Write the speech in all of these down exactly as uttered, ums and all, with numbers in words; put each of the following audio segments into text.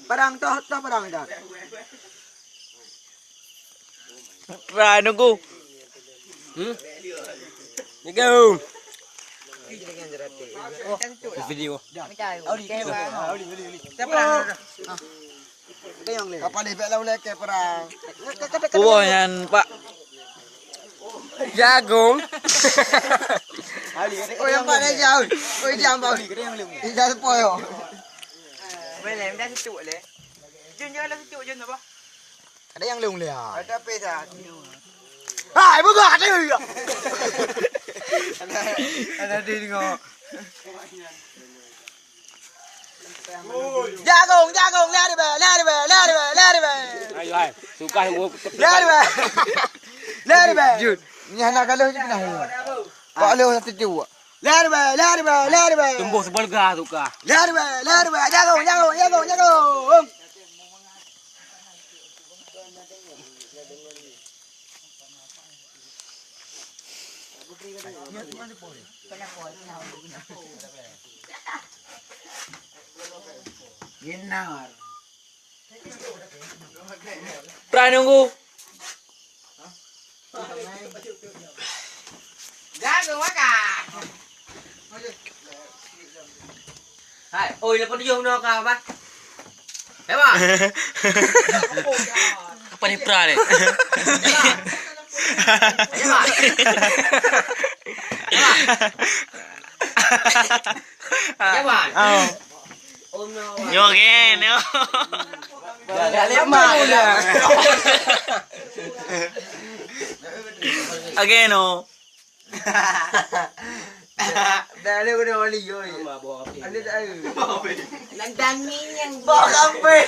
Padang toh, toh padang dah. Rai nunggu. Hmm? Nunggu. Video. Kapal ni bek lawan lagi perang. Kuah nyan, Pak. Jagung. Oh, yang Pak dah jauh. Oh, jam Pak. Ija sepoi. Boleh, dah setuk leh. Jun, jangan dah setuk, Jun, apa? Ada yang leung leh. Ada pesa. Hai, buka ada. Ada di tengok. Jagung, jagung, lari beh, lari beh, lari beh, lari beh. Ayo, hai. Suka gua. Lari beh. Lari beh. Jun. Ni hana galuh je kena. Pak lu satu cuak. Lari beh, lari beh, lari beh. Tumbuh sebelga suka. Lari beh, lari beh. Jagung, jagung, jagung, jagung. Prai nunggu. Jagung makan. Hai, oi, lepas tujuh bunoe ka, Abah. Hebat. Apa ni pra ni? Hebat. Hebat. Hebat. Oh. Nyoe gen, nyoe. Dah, dah, dah, dah. Again, oh. Dah ada guna wali, oi. Ada tak ada? Nandang ni yang bawa kampung.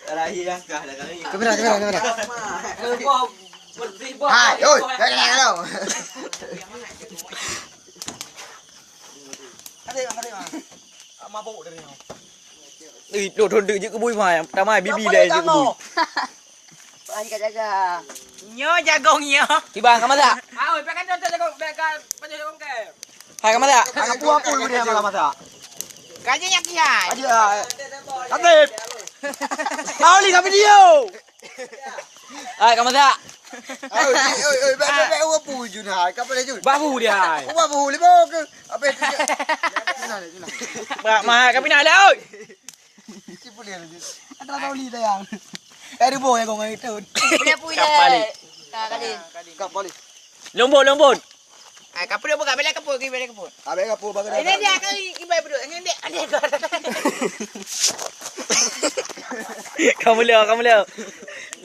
Terakhir yang kah dah kami. Kamera, kamera, kamera. Bawa bersih, bawa. Hai, oi, dah kenal kau. Ada, ada. Mabuk dari kau. Eh, dok thon deuk jeuet keu bui mai. Pertama bibi dah jeuet keu bui. Wah, jaga-jaga. Nyoe jagong nyoe. Kiban ka masak? Ah, oi, pakai contoh jagong, pakai pakai jagong ke? Hai ka masak? Hai ka pua pun dia malah masak. Kaji nyak kihai. Aja. Habib. Kau ni ka video. Hai ka masak? Oi, oi, oi, bek bek bek apa pun Jun hai. Ka pada Jun. Bahu dia hai. Apa bahu lima ke? Apa itu? Mana mana. Bak mah ka pinah lah oi. Cik boleh lah, Jun. Ada tahu li tayang. Eh, ada boh ya kong itu. Boleh pun Kap balik. Dah kali. Kap balik. Lombon, lombon. Ah, kapur dia buka, balik kapur, pergi balik kapur. Habis kapur bagai. Ini dia akan ibai beduk. Ini dia, ini dia. Kamu leo, kamu leo.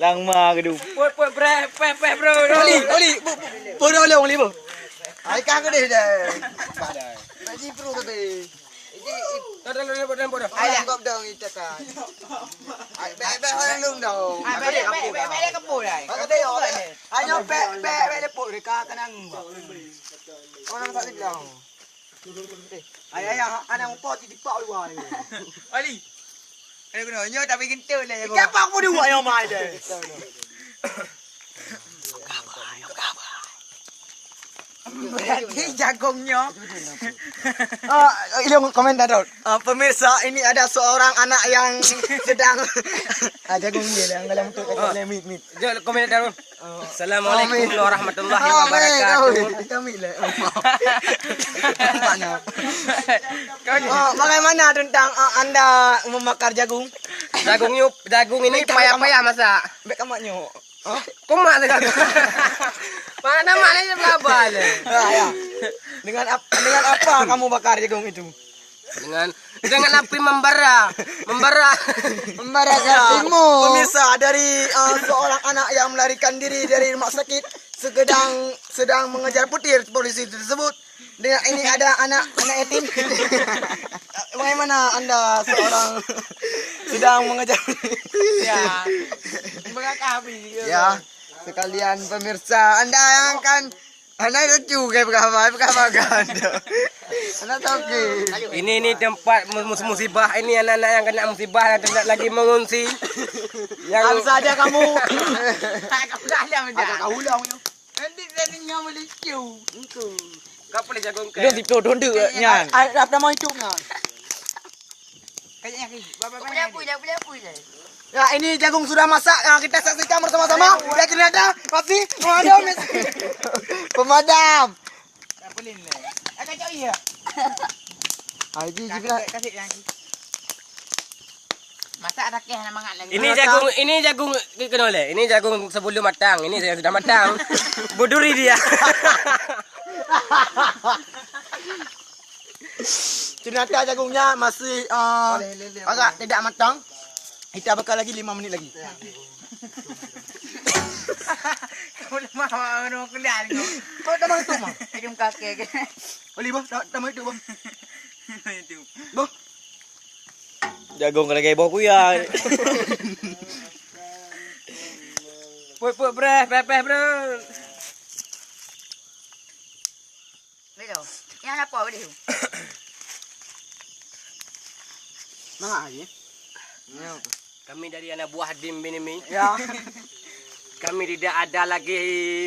Langma kedu. Put, put, breh, peh, peh, bro. Oli, oli, bu, bu, bu, oli, oli, bu. Ai kang deh dah. Pada. Bagi pro tadi. Ini, ini. Dah, dah, dah, dah, dah, dah. Ayah kop dong itu kan. Ai, bek, bek, orang lum dong. Ah, balik, balik, balik, balik kapur dah. Balik kapur dah. Ayo, bek, bek, bek, lepuk deh, kau kenang. Orang tak bilang. Eh, ayah, ayah, anak umpah di dipak luar ni. Ali. Ayo kena, nyo tapi gentul lah, ya, siapa aku dua yang mai deh? Berarti jagongnya. Oh, ilung komentar dong. Ah, pemirsa, ini ada seorang anak yang sedang ah, jagung dia yang dalam tu, oh. Mit, mit. Jom komentar dong. Oh. Assalamualaikum warahmatullahi wabarakatuh. Kami lah. Mana? Oh, bagaimana tentang ah, anda membakar jagung? Jagung yuk, jagung ini payah-payah masak. Bek kamak nyok. Hah? Kumak tu kata. Mana mana je berapa le? Ah, ya. Dengan ap, dengan apa kamu bakar jagung itu? Dengan dengan api membara, membara. Membara ke hatimu. Pemirsa, dari uh, seorang anak yang melarikan diri dari rumah sakit sedang sedang mengejar petir polisi tersebut. Dengan ini ada anak anak yatim. Bagaimana anda seorang sedang mengejar? Ya. Mengakami. Ya. Sekalian pemirsa, anda yang akan anda lucu ke berapa berapa kan? Anda tahu ke? Ini ini tempat mus- musibah. Ini anak-anak yang kena musibah yang tengah lagi mengungsi. Yang saja kamu. Kamu dah ada. Ada kau ulang tu. Nanti saya dengar melucu. Kau boleh jagung ke? Dia situ tunduk nyan. Ai, ai, dah nama itu nyan. Kayaknya ki. Boleh apa dah, boleh apa dah. Ya, ini jagung sudah masak. Ya, kita saksikan bersama-sama. Ya, ternyata masih ada masih. Pemadam. Tak boleh ni. Akan cak iya. Haji juga. Kasih, kasih yang Masak dah keh, nak mangat lagi. Ini jagung, ini jagung, kena leh. Ini jagung sebelum matang. Ini yang sudah matang. Buduri dia. Ternyata jagungnya masih, uh, agak tidak matang. Kita bakar lagi lima menit lagi. Kamu lemah, orang kuliah ni. Kau dah mana tu, Mak? Hidung kakek. Boleh, Bah? Dah, dah mana tu, Bah? Itu. Bah? Jagong lagèe boh kuya. Peuet-peuet breh, peh-peh breh. Betul. Yang apa boleh tu? Mana lagi? Kami dari anak buah Dim bin Imi. Ya. Kami tidak ada lagi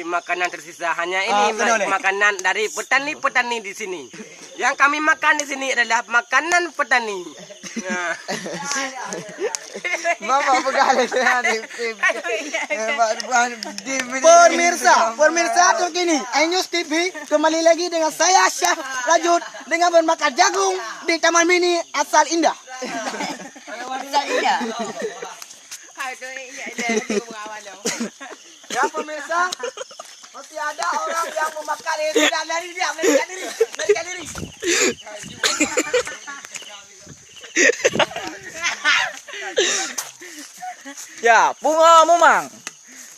makanan tersisa. Hanya ini, ah, betul, ma-, eh, makanan dari petani-petani di sini. Yang kami makan di sini adalah makanan petani. Nah. Mama peugah lé saya di, di, eh, Pak, Pak, di, di, pemirsa, pemirsa terkini, Ainus T V kembali lagi dengan saya, Syah Rajut, dengan bermakan jagung di Taman Mini Asal Indah. Asal Indah. Ya, pemirsa, masih ada orang yang memakan ini. Dia lari dia, melarikan diri, melarikan diri. Ya, pungo mumang.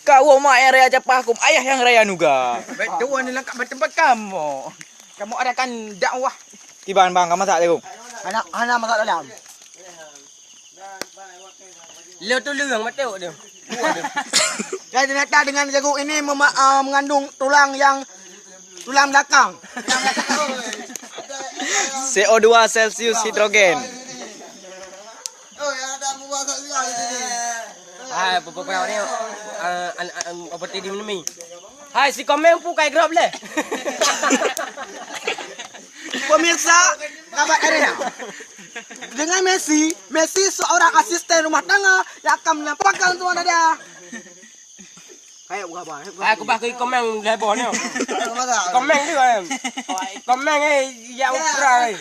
Kak woe mak nyang raya capah kum, ayah nyang raya nuga. Betul, ni lengkap bertempat kamu. Kamu adakan dakwah. Kiban bang, kamu masak jagung? Hana, hana masak dalam. Lé tuleueng, betul tu. Dan ternyata dengan jagung ini mema-, ah, mengandung tulang yang, tulang belakang. C O dua Celsius hidrogen. Hai, peue-peue ni, eh, an-, an-, apa tadi minum ni? Hai, si Komeng pun kai grab leh. Pemirsa, sahabat Arena. Dengan Messi, Messi seorang asisten rumah tangga yang akan menampakkan semua dada. Hai, aku bah, aku bah. Aku bah ke Komeng leboh ni. Komeng tu kan. Komeng, eh, ya ukra, eh.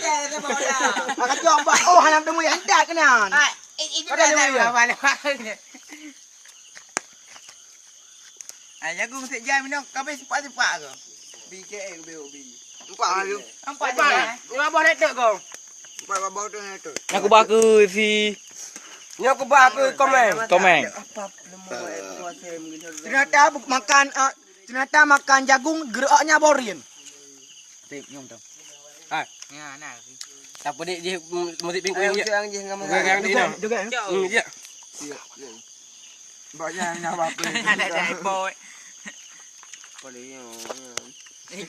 Aku cuma bah, oh, hana temu yang dak kenan. Ah, itu dah, dah, dah. Ah, jagung sejam minum, kami sepak-sepak ke? B K L, B O B. Empat hari. Empat hari. Lima boh datuk kau. Empat boh datuk. Nyoe kubah keu si. Nyoe kubah keu Komeng. Komeng. Ternyata bu-, makan, ah, ternyata makan jagung geureuaknya boh rien. Sip, nyoe tu. Ha. Ya, nah. Siapa dek je, mm, muzik pingkong je? Yang je, yang je. Yang je. Hmm, ya. Iya, iya. Banyak yang nak apa? Ada, ada, boy. Boleh, ya, ya.